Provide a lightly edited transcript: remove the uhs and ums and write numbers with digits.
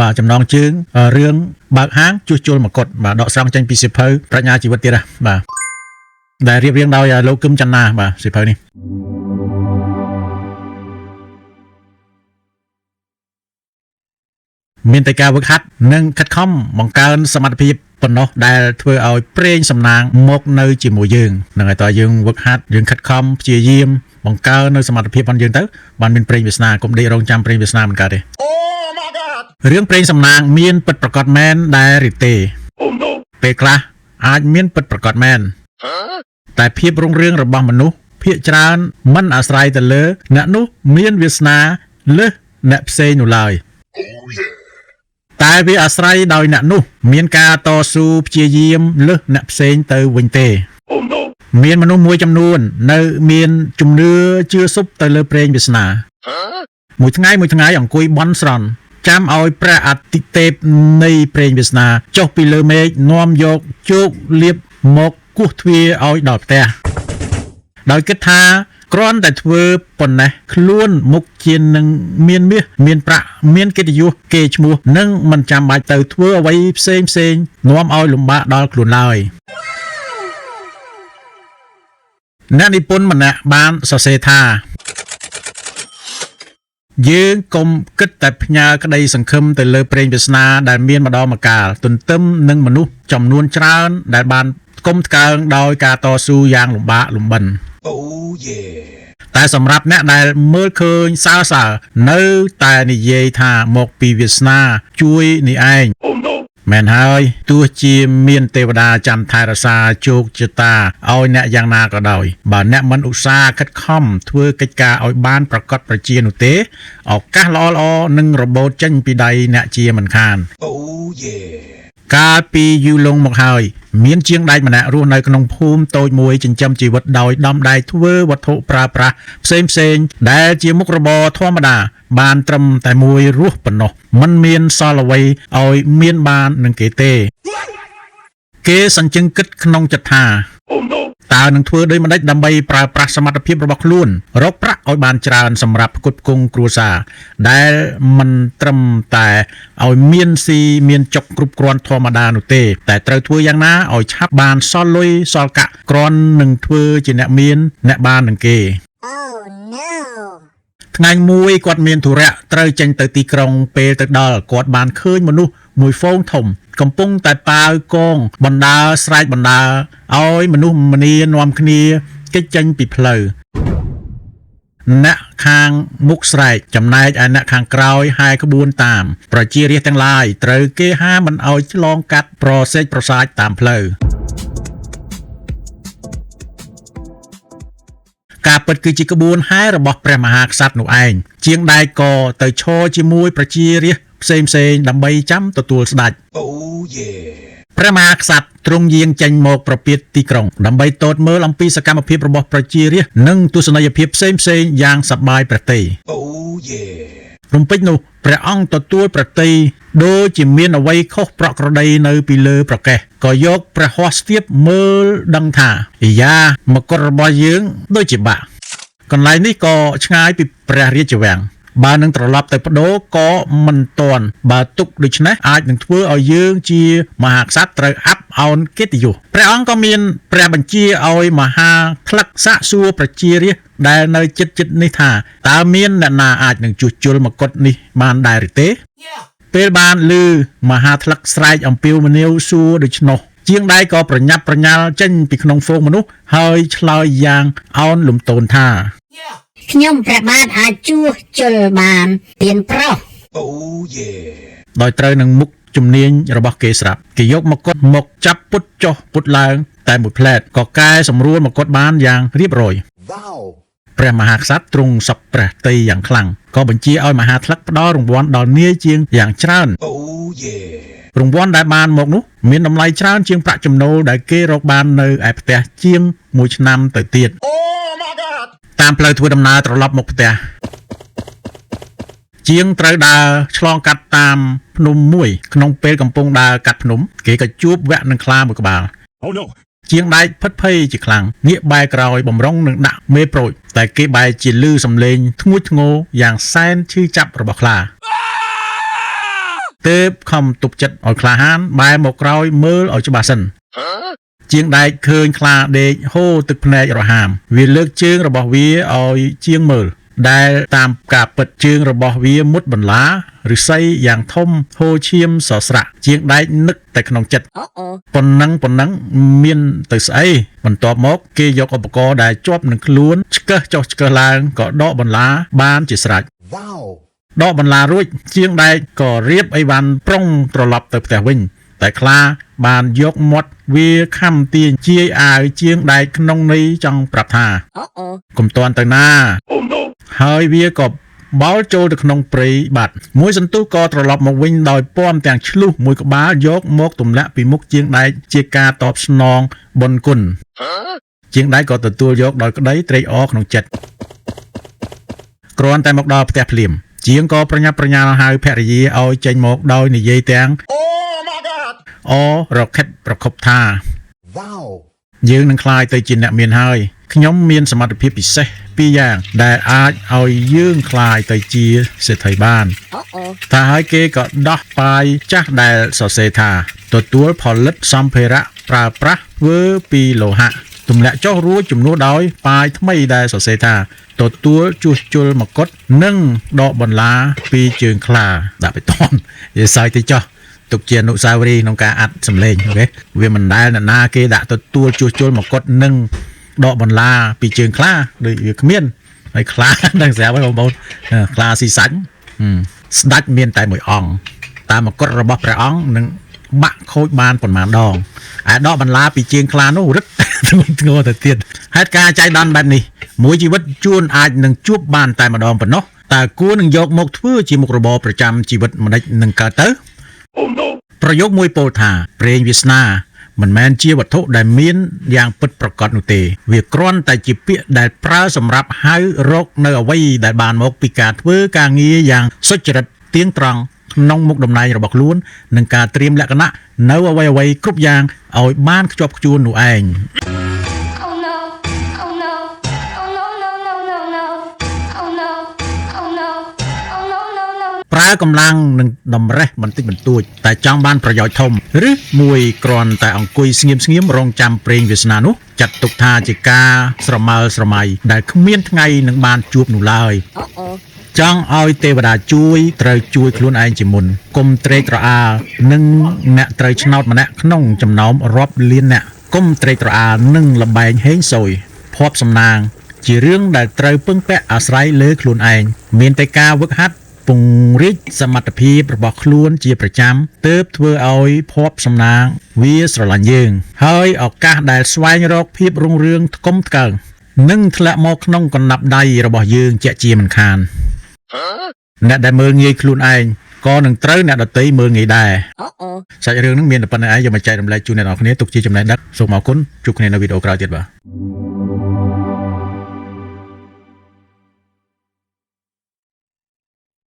បាទចំណងជើងរឿងបើកហាងជួសជុលមកុដបាទដកស្រង់ចេញពីសៀវភៅប្រាជ្ញាជីវិតទៀតណាបាទដែលរៀបរៀងដោយលោកគឹមចន្ទាបាទសៀវភៅនេះមានតែការវឹកហាត់និងខិតខំបង្កើនសមត្ថភាពប៉ុណ្ណោះដែលធ្វើឲ្យប្រេងសំណាងមកនៅជាមួយយើងនឹងហើយតើយើងវឹកហាត់យើងខិតខំព្យាយាមបង្កើននៅសមត្ថភាពរបស់យើងទៅបានមានប្រេងវាសនាកុំដេករងចាំប្រេងវាសនាមិនកើតទេ Oh my god! រឿងប្រេងសំណាងមានពិតប្រាកដមែនដែរឬទេ Oh no! ពេលខ្លះអាចមានពិតប្រាកដមែន Huh? តែភាពរុងរឿងរបស់មនុស្សភាគច្រើនមិនអាស្រ័យទៅលើអ្នកនោះមានវាសនាលើសអ្នកផ្សេងនោះឡើយ Oh yeah! តែវាអាស្រ័យដោយអ្នកនោះមានការតស៊ូព្យាយាមលើសអ្នកផ្សេងទៅវិញទេ Oh no! មានមនុស្សមួយចំនួននៅមានជំនឿជឿសុបទៅលើព្រេងវាសនា Huh? មួយថ្ងៃមួយថ្ងៃអង្គុយបន់ស្រន់ចាំឲ្យព្រះអតិទេពនៃព្រេងវាសនាចុះពីលើមេឃនាំយកជោគលាភមកគោះទ្វារឲ្យដល់ផ្ទះដោយគិតថាគ្រាន់តែធ្វើប៉ុណ្ណេះខ្លួនមុខជានឹងមានមាសមានប្រាក់មានកិត្តិយសគេឈ្មោះនិងមិនចាំបាច់ទៅធ្វើអ្វីផ្សេងផ្សេងៗនាំឲ្យលំបាកដល់ខ្លួនឡើយអ្នកនិពន្ធម្នាក់បានសរសេរថា យើងកុំគិតតែផ្ញើក្តីសង្ឃឹមទៅលើព្រេងវាសនាដែលមានម្ដងម្កាលទន្ទឹមនឹងមនុស្សចំនួនច្រើនដែលបានថ្កុំថ្កើងដោយការតស៊ូយ៉ាងលំបាកលំបិន Oh yeah! តែសម្រាប់អ្នកដែលមើលឃើញសើសើនៅតែនិយាយថាមកពីវាសនាជួយនេះឯង Oh no! មែនហើយទោះជាមានទេវតាចាំថែរក្សាជោគជតាឲ្យអ្នកយ៉ាងណាក៏ដោយបើអ្នកមិនឧស្សាហ៍ខិតខំធ្វើកិច្ចការឲ្យបានប្រកបប្រជានោះទេឱកាសល្អៗនឹងរបូតចេញពីដៃអ្នកជាមិនខាន Oh yeah! កាលពីយូរលង់មកហើយមានជាងដែកម្នាក់រស់នៅក្នុងភូមិតូចមួយចិញ្ចឹមជីវិតដោយដំដែកធ្វើវត្ថុប្រើប្រាស់ផ្សេងៗដែលជាមុខរបរធម្មតាបានត្រឹមតែមួយរស់ប៉ុណ្ណោះមិនមានសល់អ្វីឲ្យមានបាននឹងគេទេ គេសញ្ជឹងគិតក្នុងចិត្តថា Oh no! តើនឹងធ្វើដូចម្តេចដើម្បីប្រើប្រាស់សមត្ថភាពរបស់ខ្លួនរកប្រាក់ឲ្យបានច្រើនសម្រាប់ផ្គត់ផ្គង់គ្រួសារដែលមិនត្រឹមតែឲ្យមានស៊ីមានចុកគ្រប់គ្រាន់ធម្មតានោះទេតែត្រូវធ្វើយ៉ាងណាឲ្យឆាប់បានសល់លុយសល់កាក់គ្រាន់នឹងធ្វើជាអ្នកមានអ្នកបាននឹងគេ Oh no! ថ្ងៃមួយគាត់មានធុរៈត្រូវចេញទៅទីក្រុងពេលទៅដល់គាត់បានឃើញមនុស្សមួយហ្វូងធំ កំពុងតែប៉ាវកងបណ្ដើរស្រែកបណ្ដើរឲ្យមនុស្សម្នានាំគ្នាគេចចេញពីផ្លូវអ្នកខាងមុខស្រែកចំណែកឯអ្នកខាងក្រោយហែក្បួនតាម ប្រជារាស្ត្រទាំងឡាយត្រូវគេហាមមិនឲ្យឆ្លងកាត់ប្រសេកប្រសាចតាមផ្លូវ ការពិតគឺជាក្បួនហែរបស់ព្រះមហាក្សត្រនោះឯងជាងដែកក៏ទៅឈរជាមួយប្រជារាស្ត្រផ្សេងៗដើម្បីចាំទទួលស្ដេច Oh yeah! ព្រះមហាក្សត្រទ្រង់យាងចេញមកប្រពាតទីក្រុងដើម្បីទតមើលអំពីសកម្មភាពរបស់ប្រជារាស្ត្រនិងទស្សនីយភាពផ្សេងៗយ៉ាងសប្បាយព្រះទ័យ Oh yeah! រំពេចនោះព្រះអង្គទទួលប្រតិយដូចជាមានអ្វីខុសប្រក្រតីនៅពីលើប្រកេះក៏យកព្រះហស្ថស្ទាបមើលដឹងថាអាយ៉ាមកុដរបស់យើងដូចជាបាក់កន្លែងនេះក៏ឆ្ងាយពីព្រះរាជវាំងបើនឹងត្រឡប់ទៅបដូរក៏មិនទាន់បើទុកដូច្នេះអាចនឹងធ្វើឲ្យយើងជាមហាក្សត្រត្រូវអាប់អោនកិត្តិយសព្រះអង្គក៏មានព្រះបញ្ជាឲ្យមហាថ្លឹកសាកសួរប្រជារាស្ត្រដែលនៅជិតៗនេះថាតើមានអ្នកណាអាចនឹងជួសជុលមកុដនេះបានដែរឬទេ ពេលបានឮមហាថ្លឹកស្រែកអំពាវនាវសួរដូច្នោះជាងដែកក៏ប្រញាប់ប្រញាល់ចេញពីក្នុងហ្វូងមនុស្សហើយឆ្លើយយ៉ាងអោនលំទោនថា ខ្ញុំព្រះបាទអាចជួសជុលបានទៀនប្រុស Oh yeah! ដោយត្រូវនឹងមុខជំនាញរបស់គេស្រាប់គេយកមកុដមកចាប់ពុតចុះពុតឡើងតែមួយផ្លែតក៏កែសម្រួលមកុដបានយ៉ាងរៀបរយ Wow! ព្រះមហាក្សត្រទ្រង់សពព្រះទ័យយ៉ាងខ្លាំងក៏បញ្ជាឲ្យមហាថ្លឹកផ្ដល់រង្វាន់ដល់នាយជាងយ៉ាងច្រើន Oh yeah! រង្វាន់ដែលបានមកនោះមានតម្លៃច្រើនជាងប្រាក់ចំណូលដែលគេរកបាននៅឯផ្ទះជាងមួយឆ្នាំទៅទៀត Oh my god! តាមផ្លូវធ្វើដំណើរត្រឡប់មកផ្ទះជាងត្រូវដើរឆ្លងកាត់តាមភ្នំមួយក្នុងពេលកំពុងដើរកាត់ភ្នំគេក៏ជួបវគ្គនឹងខ្លាមួយក្បាល Oh no! ជាងដែកភិតភ័យជាខ្លាំងងាកបែរក្រោយបំរុងនឹងដាក់មេប្រូចតែគេបែរជាលឺសំឡេងធ្ងួចធ្ងរយ៉ាងសែនឈឺចាប់របស់ខ្លា ទើបខំទប់ចិត្តឲ្យក្លាហានបែរមកក្រោយមើលឲ្យច្បាស់សិន ជាងដែកឃើញខ្លាដេកហូរទឹកភ្នែករហាម វាលើកជើងរបស់វាឲ្យជាងមើល ដែលតាមការពិតជើងរបស់វាមុតបន្លាឫស្សីយ៉ាងធំហូរឈាមសស្រាក់ជាងដែកនឹកតែក្នុងចិត្ត ប៉ុណ្ណឹងប៉ុណ្ណឹងមានទៅស្អីបន្ទាប់មកគេយកឧបករណ៍ដែលជាប់នឹងខ្លួនឆ្កឹះចុះឆ្កឹះឡើងក៏ដកបន្លាបានជាស្រេច Wow. ដកបន្លារួចជាងដែកក៏រៀបអីវ៉ាន់ប្រុងត្រឡប់ទៅផ្ទះវិញ តែខ្លាបានយកមាត់វាខំទាញជាយអាវជាងដែកក្នុងន័យចង់ប្រាប់ថា កុំទាន់ទៅណា ហើយវាក៏បោលចូលទៅក្នុងព្រៃបាត់មួយសន្ទុះក៏ត្រឡប់មកវិញដោយពំទាំងឆ្លុះមួយក្បាលយកមកទម្លាក់ពីមុខជាងដែកជាការតបស្នងបុណ្យគុណជាងដែកក៏ទទួលយកដោយក្តីត្រេកអរក្នុងចិត្តគ្រាន់តែមកដល់ផ្ទះភ្លាម ជាងក៏ប្រញាប់ប្រញាល់ហៅភរិយាឲ្យចេញមកដោយនិយាយទាំង Oh my God. អរខិតប្រខប់ថា Wow. យើងនឹងក្លាយទៅជាអ្នកមានហើយខ្ញុំមានសមត្ថភាពពិសេសពីរយ៉ាងដែលអាចឲ្យយើងក្លាយទៅជាសេដ្ឋីបានថាហើយគេក៏ដោះប៉ាយចាស់ដែលសរសេរថាទទួលផលិតសម្ភារៈប្រើប្រាស់ធ្វើពីលោហៈទម្លាក់ចុះរួចជំនួសដោយប៉ាយថ្មីដែលសរសេរថាទទួលជួសជុលមកុដនិងដកបន្លាពីជើងខ្លាដាក់ไปតន់និយាយសើចតិចចុះទុកជាអនុស្សាវរីយ៍ក្នុងការអាត់សម្លេងអូខេវាមិនដែលនរណាគេដាក់ទទួលជួសជុលមកុដនិងដកបន្លាពីជើងខ្លាដូចវាគ្មានហើយខ្លា ដឹងស្រាប់ហើយបងប្អូនខ្លាស៊ីសាច់ស្ដេចមានតែមួយអង្គតាមមកុដរបស់ព្រះអង្គនឹងបាក់ខូចបានប៉ុន្មានដងឯដកបន្លាពីជើងខ្លានោះរឹតធ្ងន់ធ្ងរទៅទៀតហេតុការណ៍ចៃដន្យបែបនេះមួយជីវិតជួនអាចនឹងជួបបានតែម្ដងប៉ុណ្ណោះតើគួរនឹងយកមកធ្វើជាមុខរបរប្រចាំជីវិតម្ដេចនឹងកើតទៅ ប្រយោគមួយពោលថាព្រេងវាសនាមិនមែនជាវត្ថុដែលមានយ៉ាងពិតប្រាកដនោះទេវាគ្រាន់តែជាពាក្យដែលប្រើសម្រាប់ហៅរកនៅអ្វីដែលបានមកពីការធ្វើការងារយ៉ាងសុចរិតទៀងត្រង់ក្នុងមុខតំណែងរបស់ខ្លួននិងការត្រៀមលក្ខណៈនៅអ្វីៗគ្រប់យ៉ាងឲ្យបានខ្ជាប់ខ្ជួននោះឯង Oh no. Oh no. Oh no, no, no, no, no. Oh no. Oh no. Oh no, no, no. ប្រើកម្លាំងនឹងតម្រេះបន្តិចបន្តួចតែចង់បានប្រយោជន៍ធំឬមួយគ្រាន់តែអង្គុយស្ងៀមៗរងចាំព្រេងវាសនានោះចាត់ទុកថាជាការស្រមើលស្រមៃដែលគ្មានថ្ងៃនឹងបានជួបនោះឡើយចង់ឲ្យទេវតាជួយត្រូវជួយខ្លួនឯងជាមុនកុំត្រេកត្រអាលនឹងអ្នកត្រូវឆ្នោតម្នាក់ក្នុងចំណោមរាប់លានអ្នកកុំត្រេកត្រអាលនឹងលបែងហេងសូយភ័ព្វសំណាង ជារឿងដែលត្រូវពឹងពាក់អាស្រ័យលើខ្លួនឯងមានតែការវឹកហាត់ពង្រីកសមត្ថភាពរបស់ខ្លួនជាប្រចាំទើបធ្វើឲ្យភ័ព្វសំណាងវាស្រឡាញ់យើង ហើយឱកាសដែលស្វែងរកភាពរុងរឿងថ្កុំថ្កើងនឹងធ្លាក់មកក្នុងកណ្ដាប់ដៃរបស់យើងជាក់ជាមិនខាន អ្នកដែលមើលងាយខ្លួនឯងក៏នឹងត្រូវអ្នកដទៃមើលងាយដែរសាច់រឿងហ្នឹងមានតែប៉ុណ្្នេះឯងយកមកចែករំលែកជូនអ្នកនរគ្នាទុកជាចំណេះដឹងសូមអរគុណជួបគ្នានៅវីដេអូក្រោយទៀតបាទ